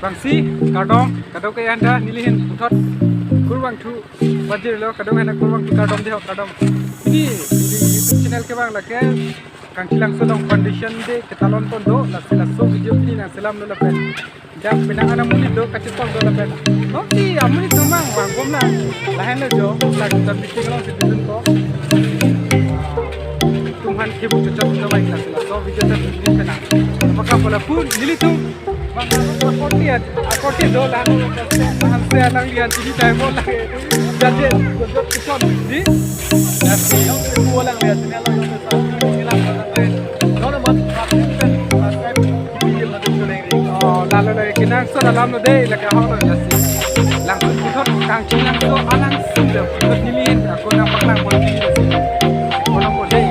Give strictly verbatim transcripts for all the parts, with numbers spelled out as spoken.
Bangsi, kardom, kardom ke anda nelihin puthot kurvangthu bajirlo, kardom hena kurvangthu kardom dei ho, kardom. Neli, neli YouTube channel kevang lake Kangthilangso along foundation day ketalon pon do, lasi laso video pini nangselamlo lapen. Dak penang an amonit do kachetong do lapen. Oke, amonit atum mang vangbomlang. Lahenlo jo, lake ta meeting alongsi dun ko. Tum aphan kebu chochot do mai, lasi laso video ta pini penang. Apakapula pu nelitum bang akorte, akorte dolang. Anse alanglian chini time bol lake. Jadi, jot jot kechon di. Lasi, bolang lian chini along. Oh, lalo lagi kenangsot alamlo dei, lake ahoklo, lasi. Langsun puthot Kangthilangso alangsun dei puthot nelihin ako nangpaklang pon dei, lasi. Kolom pon dei.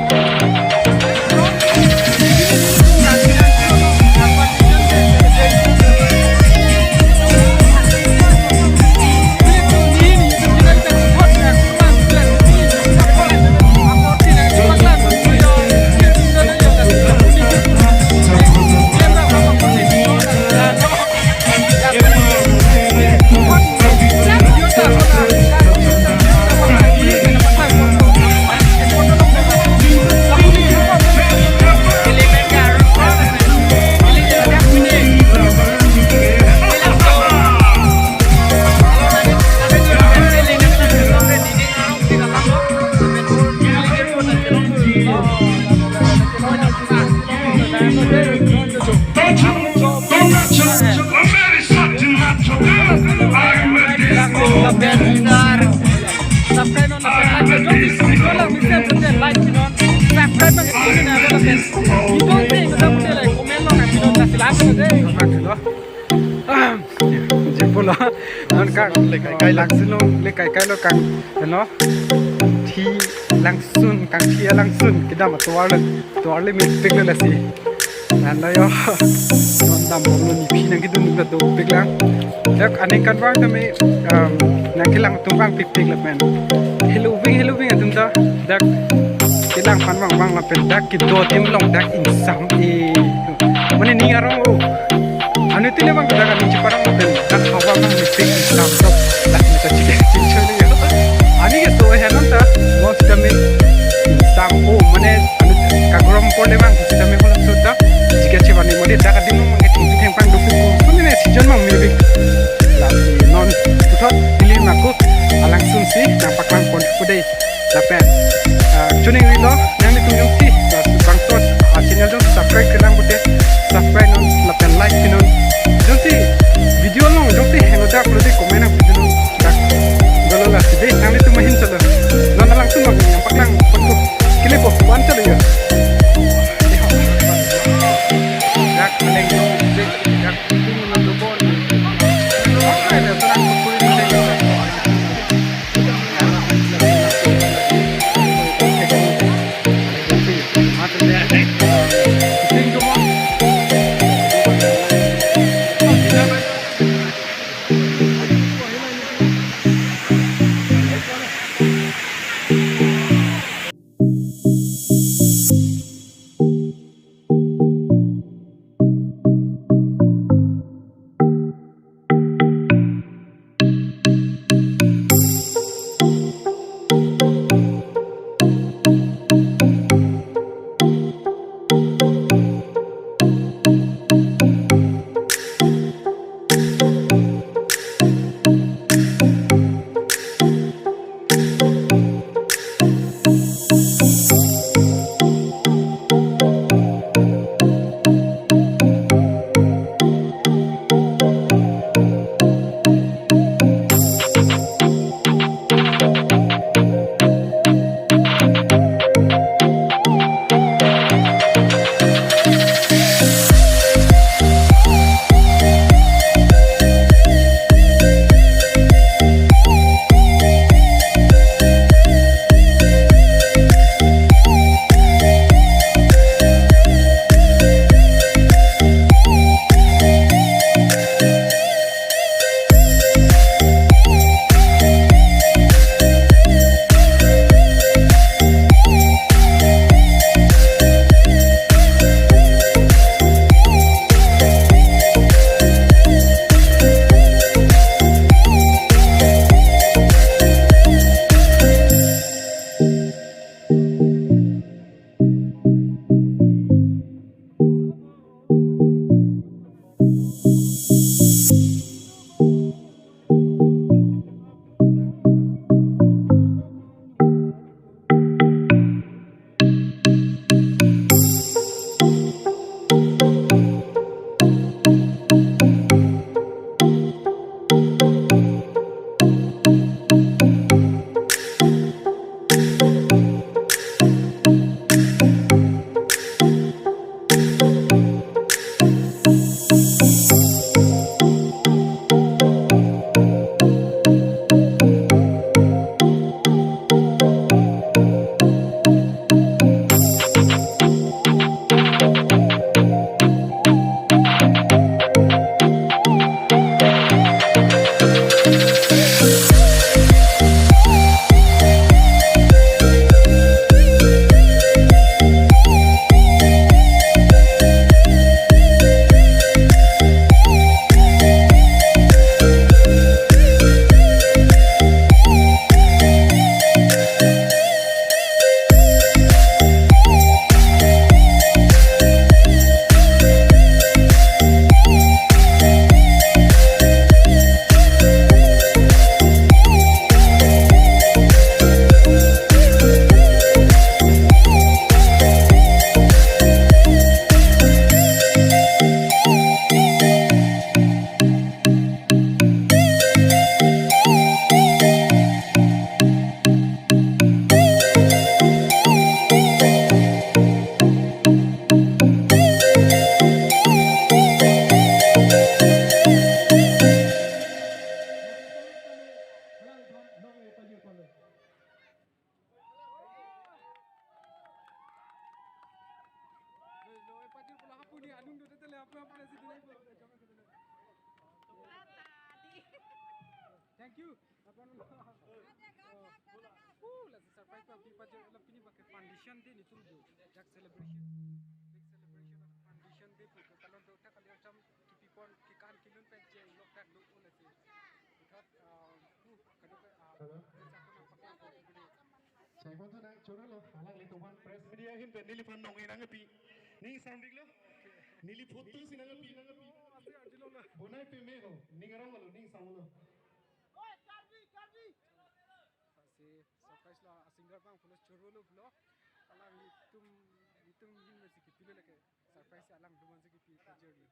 Jepolo, non Kang, le kai kai Langsun along, le kai kai lo Kang, no? Thilangsun, Kangthi alangsun, kedam atovar lo, tovar le mepiklo lasi. Nanda yo, non dambomlo, nephi nangkedun ta dopiklang. Dak aningkanvang tame, um, nangkelang atum vangpikpik lapen. Helo ving, helo ving atum ta, dak kelang aphan vangvang lapen dak kedo adim along dak ingsam e. Mane ning arong o. Anuttin abang dak aning cheparong lapen dak hawa abang mepik ingsam tok. Dak neta chike chingchoi le yo. Ani keso henon ta, mos kami ingsam o. Mane anu kagrom porle abang sitame hola sota. Jika chevani modi dak adim abang ke thengpi thengpang dopik ko. Mane season abang mepik. Lasi non puthot neli ako alangsunsi nangpaklang pon pu dei. Lapen, ah, chuning rilo, nanglitum jongsi, ah, bangso, ah, channel jong subscribe kelang pute, subscribe non, lapen like pinon. Jongsi video along, jongsi henodak pulote comment nangpinon. Dak dolo lasi dei, nanglitum ahin chalo. Non alangsun abang nangpaklang pon ko. Kelepo, one chalo yo. Dak kaleng yo, dak, dak, dak, dak, dak, dak, dak, dak, dak, dak, dak, dak, dak, dak, Thank you. Apon lo. Oh, lasi surprise pa pi pajo lo pini pakai foundation day netum do. Dak celebration. Big celebration of foundation day pu ko kalon do ta kali asam kipi pon kekan kelun pen chenglok dak do, oh, lasi. Puthot, ah, pu kado ke, ah, Hello. Sako nangpaklang ko. Saya pun tuh nang choro lo, alanglitum aphan press media ahin pen neliphan nong-e nangpi. Ning sambik lo. Neli photo si nangpi. Bonai peme ho. Ning arong lo, ning sam lo. Oi, Karbi, Karbi. Lasi surprise lo, a singer abang pulo choro lo pulo. Alanglitum, ilitum ahin masi kipilo lake. Surprise alangtum aphan si kipi pajo lo.